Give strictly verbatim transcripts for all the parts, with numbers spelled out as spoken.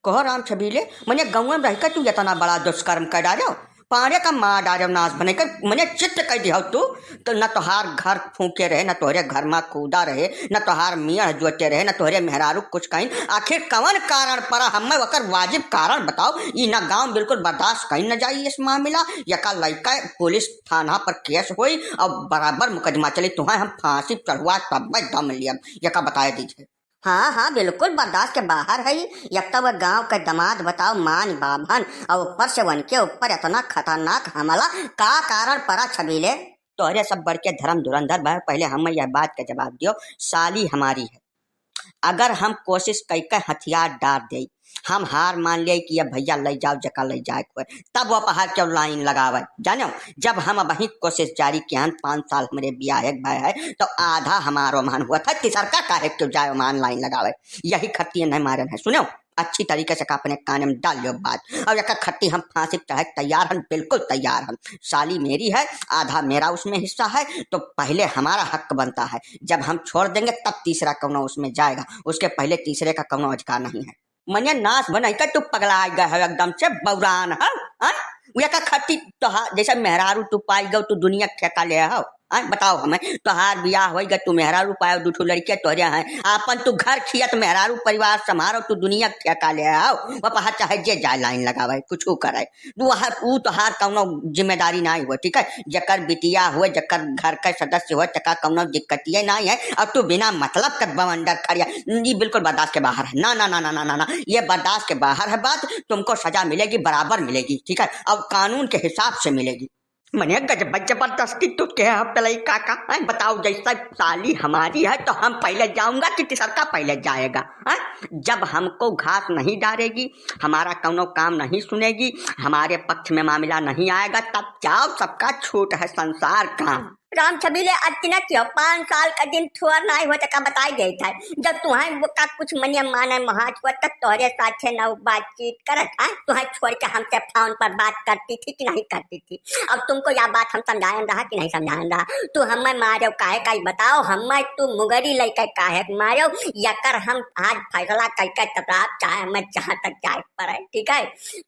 कहो राम छबीले, मने गौवा में रहिके तू इतना बड़ा दुष्कर्म कर डालो, पाड़े का मार डालो, नाश बने कर, मने चित्त कर दियो तू। तो न तोहार घर फूके रहे, न तोहरे घर मा कूदा रहे, न तोहार मियाँ जोते रहे, न तोहरे मेहरारू कुछ कहीं। आखिर कवन कारण पर हमें ओकर वाजिब कारण बताओ। ई ना गाँव बिल्कुल बर्दाश्त कहीं न जाई इस मामला। यका लइका पुलिस थाना पर केस होई और बराबर मुकदमा चली, तुहें हम फांसी चढ़वा तब दम लियब, यका बताए दीजिए। हाँ, हाँ, बिल्कुल बर्दाश्त के बाहर है। एक तो वह गांव के दामाद बताओ, मान बाभन, और ऊपर से उनके ऊपर इतना खतरनाक हमला, का कारण पड़ा छबीले? तोहरे सब बढ़ के धर्म धुरंधर बा, पहले हमें यह बात का जवाब दियो, साली हमारी है। अगर हम कोशिश कई के हथियार डार दे, हम हार मान लिए कि ये भैया ले जाओ, जका ले जाए कोई, तब वो पहाड़ क्यों लाइन लगावे? जानो, जब हम अबही कोशिश जारी किया हन, पाँच साल हमरे बियाह एक भाई है, तो आधा हमारो मान हुआ था, तीसर का काहे क्यों जाए मान लाइन लगावे? यही खत्तियन है मारन है। सुनो, अच्छी तरीके से का अपने कान में डाल लो बात। और एक खत्ती हम फांसी चढ़े तैयार हन, बिल्कुल तैयार हन। साली मेरी है, आधा मेरा उसमें हिस्सा है, तो पहले हमारा हक बनता है। जब हम छोड़ देंगे तब तीसरा कौनो उसमें जाएगा, उसके पहले तीसरे का कौनो अधिकार नहीं है। मने नाश बनाई का तू पगला गया है, एकदम से बौरान है, हैं? उ एका खत्ती तोहार जैसे मेहरारू तू पाई गयो, तू दुनिया के ठेका ले हो, हैं? बताओ हमें, तोहार बियाह होई गयो, तू मेहरारू पायो, दू ठो लड़कियां तोहरे हैं, आपन तू घर खियत मेहरारू परिवार संभारो, तू दुनिया के ठेका ले हो, वो पहा चाहे जे जाए लाइन लगावे, कुछ करे, तू हर, ऊ तोहार कौनो जिम्मेदारी नाई हुआ, ठीक है? जकर बिटिया हुए, जकर घर के सदस्य हुए, तका कौनो दिक्कतिये नाई है। और तू बिना मतलब के बवंडर खड़िया, ये बिल्कुल बर्दाश्त के बाहर है। ना, ना, ना, ये बर्दाश्त के बाहर है बात। तुमको सजा मिलेगी, बराबर मिलेगी, ठीक है? और कानून के हिसाब से मिलेगी। मने गजब जबरदस्ती तू के है पेलई काका, हैं? बताओ, जैसा साली हमारी है तो हम पहले जाऊंगा कि तीसर का पहले जाएगा, हैं? जब हमको घास नहीं डारेगी, हमारा कौनो काम नहीं सुनेगी, हमारे पक्ष में मामला नहीं आएगा, तब जाओ, सबका छूट है संसार का। राम छबीले, अति न कियो, पाँच साल का दिन थोर नाई होत का बताई देत है। जब तुहें वो का कुछ मनिया माने महाज हुआ, तब तोहरे साथे न बातचीत करत है, तुहें छोड़ के हमसे फोन पर बात करती थी कि नहीं करती थी? अब तुमको या बात हम समझायन रहा कि नहीं समझायन रहा? तू हमें मारो काहे का, ई बताओ, हमें तू मुगरी लइके काहे मारो? यकर हम आज फैसला कइके तब चाहे हमें जहाँ तक जाए पड़े, ठीक है?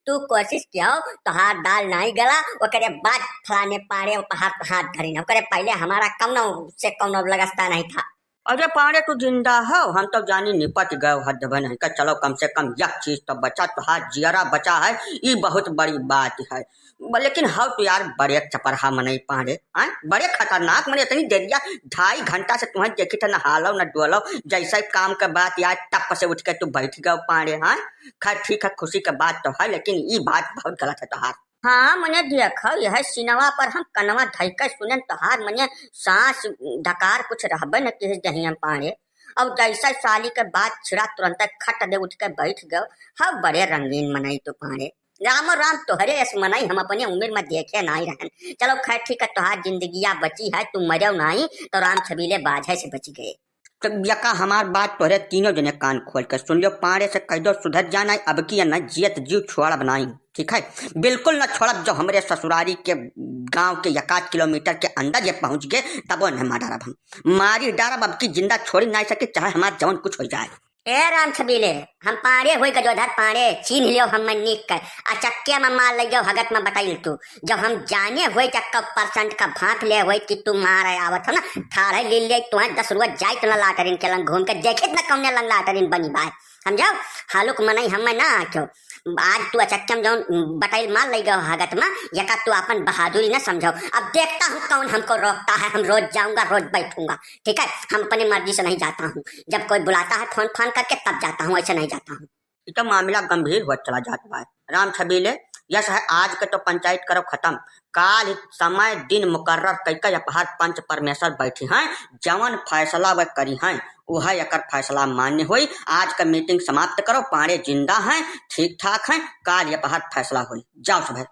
तू कोशिश कियो, तोहार दाल नाई गला, ओकरे बाद फलाने पाड़े उपहार हाथ धरी ना, ओकरे पहले हमारा कौनो से कौनो लगस्ता नहीं था। अरे पाड़े, तू जिंदा हो, हम तो जानी निपट गए, हद बन है का। चलो, कम से कम यह चीज तो बचा, तोहार जियरा बचा है, ई बहुत बड़ी बात है। ब-, लेकिन हव तो यार, बड़े चपरहा मनई पाड़े, हैं? बड़े खतरनाक मने, इतनी देरिया, ढाई घंटा से तुहें देखी था, न हालो न डोलो, जैसे काम के बात यार, टप से उठ के तू बैठ गए पाड़े, हैं? खैर ठीक है, खुशी के बात तो है, लेकिन ई बात बहुत गलत है तोहार। हाँ, मने देखो, यह सिनवा पर हम कनवा धइके सुनेन तोहार, मने सांस डकार कुछ रहबे न किस दहिया पाड़े। अब जैसा साली के बात छिड़ा, तुरंत खट दे उठ के बैठ गयो। हाँ, बड़े रंगीन मनई तो पाड़े। रामो राम, तोहरे अस मनई हम अपने उम्र में देखे नाई रहन। चलो खैर ठीक है, तोहार जिंदगिया बची है, तू मरो नाई, तो राम छबीले बाझे से बच गए। तो यका हमार बात तोहरे तीनों जने कान खोल के सुन लियो, पाड़े से कह दो सुधर जाना, अब की न जियत जीव छोड़ब नाई, ठीक है? बिल्कुल न छोड़ब। जो हमरे ससुरारी के गांव के एक आध किलोमीटर के अंदर ये पहुंच गए, तबो न मार डारब हम, मारी डारब, अब की जिंदा छोड़ी नाई सके, चाहे हमार जवन कुछ हो जाए। ए राम छबीले, हम पाड़े होई गजोधर पाड़े, चीन्ह लियो हम नीक के, अचक्के में मार लइयो हगत में बटाइल तू। जब हम जाने होई चक्का परसेंट का भांप ले होई कि तू मारे आवत हो ना, ठाढ़े ले ले तुहें दस रोज जाइत ना लाटरिन के लंग घूम के देखित ना कौने लंग लाटरिन बनी बाय। समझो, हालुक मनई हमें ना आक्यो। आज तू अचक्के में जौन बटाइल मार लइयो हगत में, यका तू अपन बहादुरी ना समझो। अब देखता हूँ कौन हमको रोकता है, हम रोज जाऊंगा, रोज बैठूंगा, ठीक है? हम अपनी मर्जी से नहीं जाता हूँ, जब कोई बुलाता है फोन फान करके तब जाता हूँ, ऐसे नहीं जाता हूँ। ई तो मामला गंभीर होत चला जात बा। राम छबीले, यस है, आज के तो पंचायत करो खत्म, काल समय दिन मुकर्रर कइके अपहार पंच परमेश्वर बैठी हैं, जवन फैसला वह करी हैं, वह एकर फैसला मान्य होई। आज का मीटिंग समाप्त करो, पाड़े जिंदा हैं, ठीक ठाक हैं, काल अपहार फैसला होई। जाओ सब।